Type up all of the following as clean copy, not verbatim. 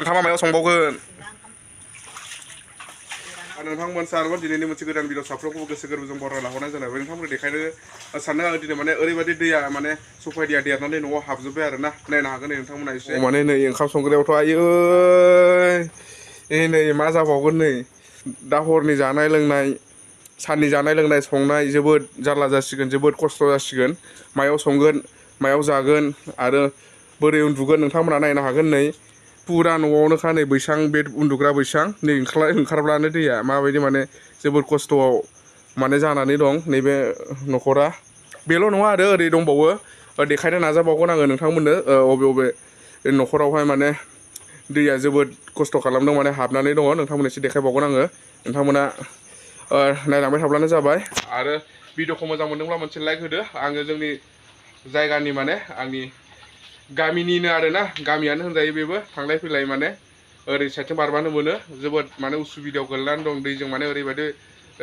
ओंखामा मायाव संबावगोन नोंथांमोन सारबा दिनैनि मोनसे गोदान भिडिअ साफ्रोमखौबो गोसो गोरबोजों बरायना लाहरनाय जाबाय नोंथांमोननो देखायनो सानदों आङो दिनै माने ओरैबायदि दैया माने सफायदिया देरनानै न'आव हाबजोब्बाय आरो ना नायनो हागोन नै नोंथांमोना एसे माने नै ओंखाम संग्रायावथ' आयै नै मा जाबावगोन नै दा हरनि जानाय लोंनाय साननि जानाय लोंनाय संनाय जोबोद जारला जासिगोन जोबोद खस्थ' जासिगोन मायाव संगोन मायाव जागोन आरो बोरै उन्दुगोन नोंथांमोना नायनो हागोन नै पुरा न'आवनोखा नै बैसां बे उन्दुग्रा बैसां नै ओंखारब्लानो दैया माबायदि माने जोबोद खस्थ'आव माने जानानै दं नैबे न'खरा बेल' नङा आरो ओरै दंबावो देखायनो नाजाबावगोन आङो नोंथांमोननो अबे न'खरावहाय माने दैया जोबोद खस्थ' खालामदों माने हाबनानै दङ नोंथांमोननो एसे देखायबावगोन आङो नोंथांमोना नायलांबाय थाब्लानो जाबाय आरो भिडिअखौ मोजां मोनदोंब्ला मोनसे लाइक होदो आङो जोंनि जायगानि माने आंनि गामिनिनो आरोना गामियानो होनजायो बेबो थांलाय फैलाय माने ओरै साइडथिं बारबानो मोनो जोबोद माने उसुबिदायाव गोलैनानै दं दैजों माने ओरैबायदि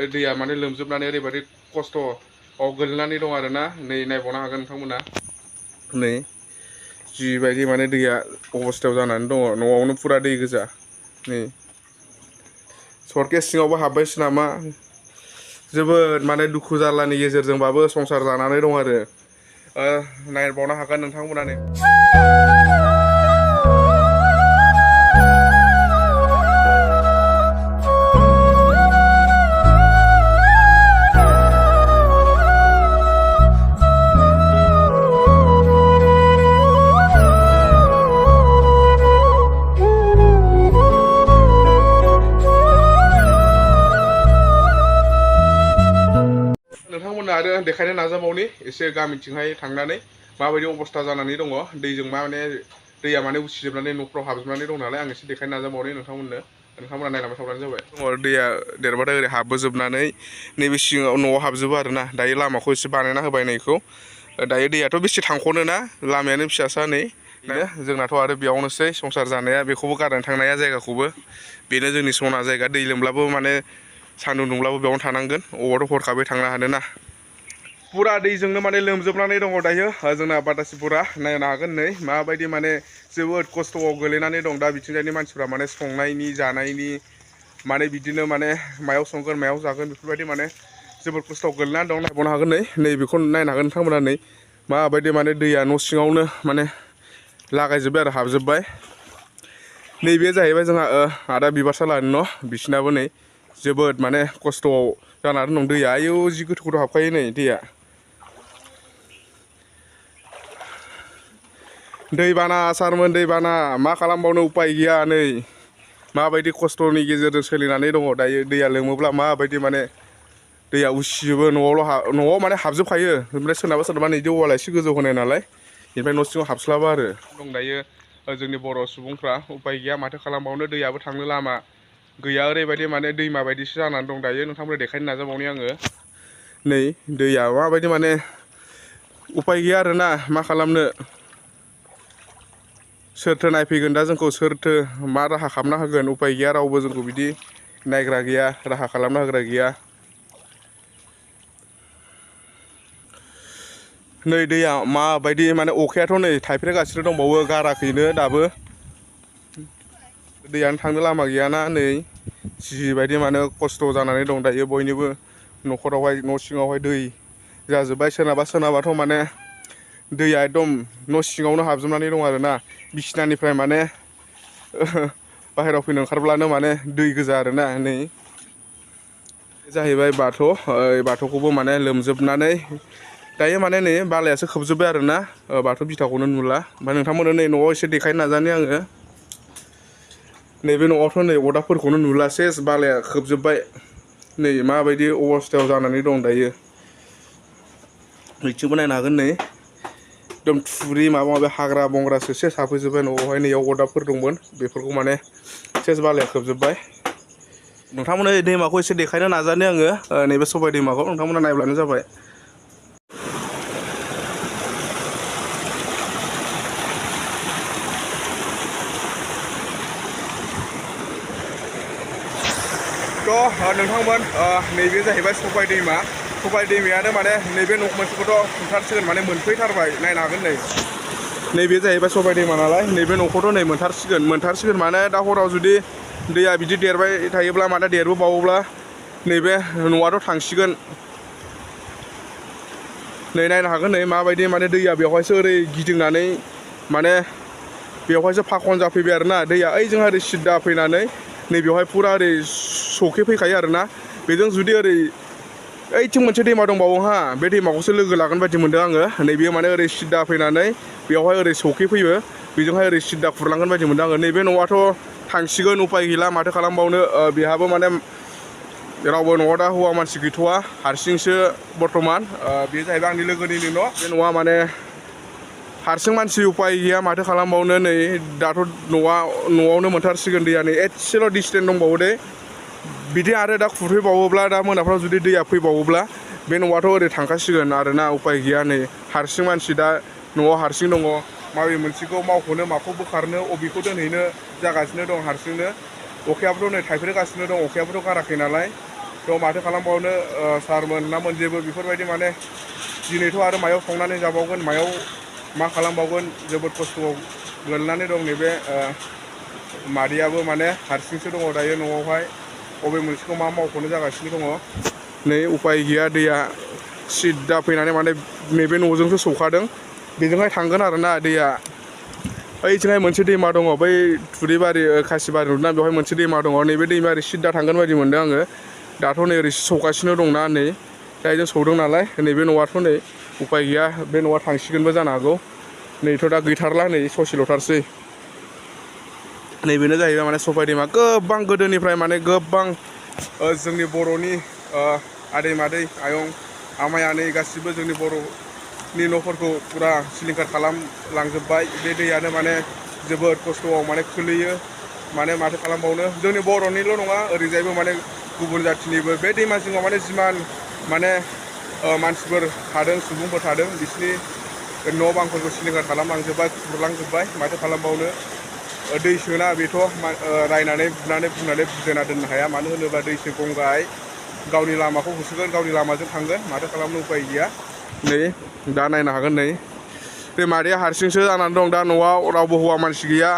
दैया माने लोमजोबनानै ओरैबायदि खस्थ'आव गोलैनानै दं आरोना नै नायबावनो हागोन नोंथांमोना नै जिबायदि माने दैया अबस्थायाव जानानै दङ न'आवनो फुरा दै गोजा नै सरकेस सिङावबो हाबबायसो नामा जोबोद माने दुखु जारलानि गेजेरजोंबाबो संसार जानानै दं आरो नायबावनो हागोन नोंथांमोना नै आरो देखायनो नाजाबावनि एसे गामिथिंहाय थांनानै माबायदि अबस्था जानानै दङ दैजों माने दैया माने उसिजोबनानै न'फ्राव हाबजोबनानै दं नालाय आं एसे देखायनो नाजाबावनि नोंथांमोना नायलांबाय थाब्लानो जाबाय दैया देरबाथाय ओरै हाबबोजोबनानै नैबे सिङाव न'आव हाबजोबो आरोना दायो लामाखौ एसे बानायना होबाय नैखौ दायो दैयाथ' बेसे थांख'नो ना लामायानो फिसासा नै जोंनाथ' आरो बेयावनोसै संसार जानाया बेखौबो गारनानै थांनाया जायगाखौबो बेनो जोंनि सना जायगा दै लोमब्लाबो माने सान्दुं दुंब्लाबो बेयावनो थानांगोन अबावथ' हरखाबै थांनो हानोना पुरा दैजोंनो माने लोमजोबनानै दङ दायो जोंना बातासिपुरा नायनो हागोन नै माबायदि माने जोबोद खस्थ'आव गोलैनानै दं दा बिथिंजायनि मानसिफ्रा माने संनायनि जानायनि माने बिदिनो माने मायाव संगोन मायाव जागोन बेफोरबायदि माने जोबोद खस्थ'आव गोलैनानै दं नायबावनो हागोन नै बेखौ नायनो हागोन नोंथांमोना नै माबायदि माने दैया न' सिङावनो माने लागायजोब्बाय आरो हाबजोब्बाय नैबे जाहैबाय जोंहा आदा बिबारसालानि न' बिसिनाबो नै जोबोद माने खस्थ'आव जानानै दं दैया आयौ जि गोथौ गोथौ हाबखायो नै दैया दैबाना सारमोन दैबाना मा खालामबावनो उपाय गैया नै माबायदि खस्थ'नि गेजेरजों सोलिनानै दङ दायो दैया लोमोब्ला माबायदि माने दैया उसिजोबो न'आव माने हाबजोबखायो ओमफ्राय सोरनाबा नै देवाला एसे गोजौ होनाय नालाय बेनिफ्राय न' सिङाव हाबस्लाबा आरो दं दायो जोंनि बर' सुबुंफ्रा उपाय गैया माथो खालामबावनो दैयाबो थांनो लामा गैया ओरैबायदि माने दैमा बायदिसो जानानै दं दायो नोंथांमोननो देखायनो नाजाबावनि आङो नै दैया माबायदि माने उपाय गैया आरोना मा खालामनो सोरथो नायफैगोन दा जोंखौ सोरथो मा राहा खालामना होगोन उपाय गैया रावबो जोंखौ बिदि नायग्रा गैया राहा खालामना होग्रा गैया नै दैया माबायदि माने अखायाथ' नै थाइफ्रिगासिनो दंबावो गाराखैनो दाबो दैयानो थांनो लामा गैयाना नै जिबायदि माने खस्थ' जानानै दं दायो बयनिबो न'खरावहाय न' सिङावहाय दै जाजोब्बाय सोरनाबाथ' माने दैया एकदम न' सिङावनो हाबजोबनानै दं आरोना बिसिनानिफ्राय माने बाहेरायाव फैनो ओंखारब्लानो माने दै गोजा आरोना नै जाहैबाय बाथौखौबो माने लोमजोबनानै दायो माने नै बालायासो खोबजोब्बाय आरोना बाथौ बिथाखौनो नुला ओमफ्राय नोंथांमोननो नै न'आव एसे देखायनो नाजानि आङो नैबे न'आवथ' नै अरदाबफोरखौनो नुला सेस बालाया खोबजोब्बाय नै माबायदि अबस्थायाव जानानै दं दायो बिथिंबो नायनो हागोन नै एकदम थुरि माबा माबि हाग्रा बंग्रासो सेस हाबफैजोब्बाय न'आवहाय नैयाव अरदाबफोर दंमोन बेफोरखौ माने सेस बालाया खोबजोब्बाय नोंथांमोननो दैमाखौ एसे देखायनो नाजानि आङो नैबे सबाइ दैमाखौ नोंथांमोना नायब्लानो जाबाय थ' नोंथांमोन नैबे जाहैबाय सबाइ दैमा सबाय दैमायानो माने नैबे न' मोनसेखौथ' मोनथारसिगोन माने मोनफैथारबाय नायनो हागोन नै नैबे जाहैबाय सबाय दैमा नालाय नैबे न'खौथ' नै मोनथारसिगोन माने दा हराव जुदि दैया बिदि देरबाय थायोब्ला माने देरबोबावोब्ला नैबे न'आथ' थांसिगोन नै नायनो हागोन नै माबायदि माने दैया बेवहायसो ओरै गिदिंनानै माने बेवहायसो फाखन जाफैबाय आरोना दैया ओइजों ओरै सिद्दा फैनानै नै बेवहाय फुरा ओरै सौखैफैखायो आरोना बेजों जुदि ओरै ओइथिं मोनसे दैमा दंबावो हा बे दैमाखौसो लोगो लागोन बायदि मोनदों आङो नैबेयो माने ओरै सिद्दा फैनानै बेवहाय ओरै सौखैफैयो बेजोंहाय ओरै सिद्दा खुरलांगोन बायदि मोनदों आङो नैबे न'आथ' थांसिगोन उपाय गैला माथो खालामबावनो बेहाबो माने रावबो न'आव दा हौवा मानसि गैथ'वा हारसिंसो बर्थमान बे जाहैबाय आंनि लोगोनिनो न' बे न'आ माने हारसिं मानसि उपाय गैया माथो खालामबावनो नै दाथ' न'आवनो मोनथारसिगोन दैया नै एसेल' डिसटेन्स दंबावो दे बिदि आरो दा खुरफैबावोब्ला दा मोनाफ्राव जुदि दैया फैबावोब्ला बे न'आथ' ओरै थांखासिगोन आरोना उपाय गैया नै हारसिं मानसि दा न'आव हारसिं दङ माबे मोनसेखौ मावख'नो माखौ बोखारनो अबेखौ दोनहैनो जागासिनो दं हारसिंनो अखायाबोथ' नै थाइफ्रिगासिनो दं अखायाबोथ' गाराखै नालाय थ' माथो खालामबावनो सारमोन ना मोनजेबो बेफोरबायदि माने दिनैथ' आरो मायाव संनानै जाबावगोन मायाव मा खालामबावगोन जोबोद खस्थ'आव गोलैनानै दं नैबे मादैयाबो माने हारसिंसो दङ दायो न'आवहाय बबे मोनसेखौ मा मावख'नो जागासिनो दङ नै उपाय गैया दैया सिद्दा फैनानै माने नैबे न'जोंसो सौखादों बेजोंहाय थांगोन आरोना दैया ओइथिंहाय मोनसे दैमा दङ बै थुरिबारि खासिबारि नुदोंना बेवहाय मोनसे दैमा दङ नैबे दैमा ओरै सिद्दा थांगोन बायदि मोनदों आङो दाथ' नै ओरै सौगासिनो दंना नै दा जों सौदों नालाय नैबे न'आथ' नै उपाय गैया बे न'आ थांसिगोनबो जानो हागौ नैथ' दा गैथारला नै ससेल'थारसै नैबेनो जाहैबाय माने सबाय दैमा गोबां गोदोनिफ्राय माने गोबां जोंनि बर'नि आदै मादै आयं आमाइ आनै गासिबो जोंनि बर'नि न'फोरखौ फुरा सिलिंखार खालामलांजोब्बाय बे दैयानो माने जोबोद खस्थ'आव माने खोलैयो माने माथो खालामबावनो जोंनि बर'निल' नङा ओरैजायबो माने गुबुन जाथिनिबो बे दैमा जिङाव माने जिमान माने मानसिफोर थादों सुबुंफोर थादों बिसिनि न' बांफोरखौ सिलिंखार खालामलांजोब्बाय खुरलांजोब्बाय माथो खालामबावनो दैसोना बेथ' रायनानै बुनानै बुंनानै बुजायना दोननो हाया मानो होनोब्ला दैसो गंगाय गावनि लामाखौ होसोगोन गावनि लामाजों थांगोन माथो खालामनो उपाय गैया नै दा नायनो हागोन नै बे मादैया हारसिंसो जानानै दं दा न'आव रावबो हौवा मानसि गैया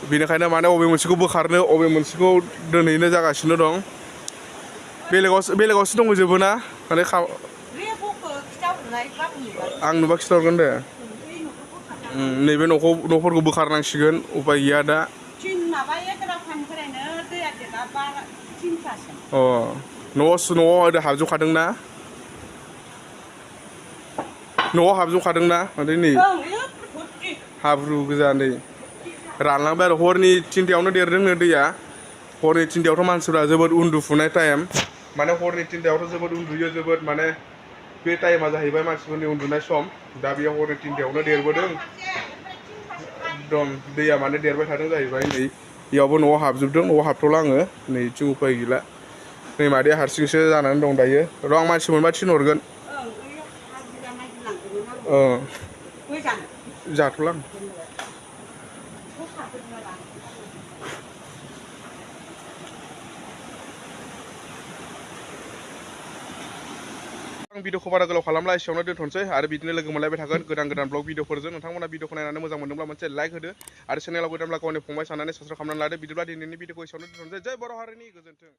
बेनिखायनो माने अबे मोनसेखौ बोखारनो अबे मोनसेखौ दोनहैनो जागासिनो दं बेलेगावसो दंजोबो ना माने आं नुबा खिथाहरगोन दे नैबे न'फोरखौ बोखारनांसिगोन उपाय गैया दा न'आव ओरै हाबजोबखादोंना न'आव हाबजोबखादोंना माने नै हाब्रु गोजा नै रानलांबाय आरो हरनि 3टायावनो देरदोंनो दैया हरनि 3टायावथ' मानसिफ्रा जोबोद उन्दुफुनाय टाइम माने हरनि 3टायावथ' जोबोद उन्दुयो जोबोद माने बे टाइमा जाहैबाय मानसिफोरनि उन्दुनाय सम दा बेयाव हरनि 3टायावनो देरबोदों एकदम दैया माने देरबाय थादों जाहैबाय नै बेयावबो न'आव हाबजोबदों न'आव हाबथ'ला आङो नैथिं उपाय गैला नै मादैया हारसिंसो जानानै दं दायो र' आं मानसि मोनबा थिनहरगोन जाथ'ला आं भिडिअखौ बारा गोलाव खालामला एसेयावनो दोनथ'नोसै आरो बिदिनो लोगो मोनलायबाय थागोन गोदान ब्लग भिडिअफोरजों नोंथांमोना भिडिअखौ नायनानै मोजां मोनदोंब्ला मोनसे लाइक होदो आरो चेनेलाव गोदानब्ला गावनि फंबाय साननानै साबस्क्राइब खालामनानै लादो बिदिब्ला दिनैनि भिडिअखौ एसेयावनो दोनथ'नोसै जय बर' हारिनि गोजोन्थों।